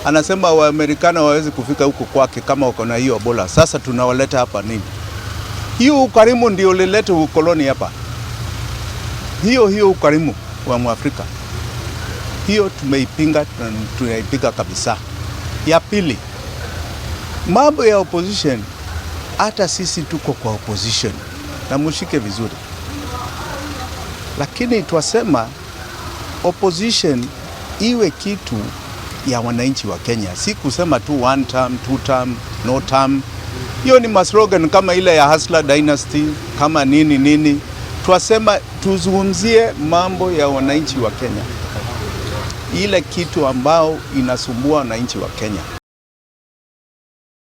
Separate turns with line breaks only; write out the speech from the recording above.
Anasema Waamerikana wawezi kufika huko kwake kama wako na hiyo Ebola. Sasa tunawaleta hapa nini? Hiyo ukarimu ndio ulileta ukoloni hapa, hiyo hiyo ukarimu wa Mwafrika, hiyo tumeipinga, tunaipinga kabisa. Ya pili, mambo ya opposition, hata sisi tuko kwa opposition na mushike vizuri, lakini twasema opposition iwe kitu ya wananchi wa Kenya, si kusema tu one term, two term, no term. Hiyo ni maslogan kama ile ya Hustler Dynasty kama nini nini. Twasema tuzungumzie mambo ya wananchi wa Kenya, ile kitu ambao inasumbua wananchi wa Kenya.